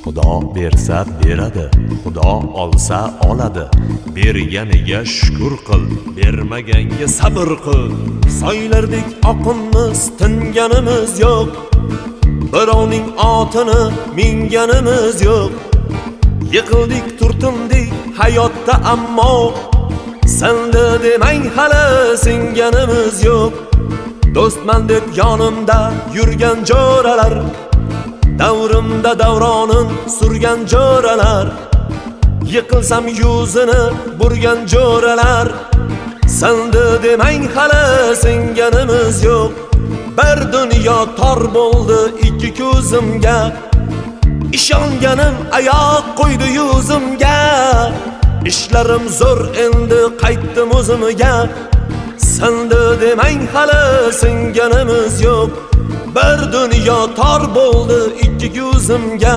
Xudo bersa beradi, Xudo olsa oladi. Berganiga shukr qil, bermaganga sabr qil. Soylardek oqinmiz, tinganimiz yo'q. Birovning otini minganimiz yo'q. Yiqildik, turtindik hayotda, ammo sindi demang, hali singanimiz yo'q. Do'stman deb yonimda yurgan jo'ralar, davrimda davronin surgan jo'ralar, yiqilsam yuzini burgan jo'ralar, sindi demang, hali singanimiz yo'q. Bir dunyo tor bo'ldi ikki ko'zimga, ishonganim oyoq qo'ydi yuzimga. Ishlarim zo'r, endi qaytdim o'zimga. Sindi demang, hali singanimiz yo'q. Bir dunyo tor bo'ldi ikki ko'zimga.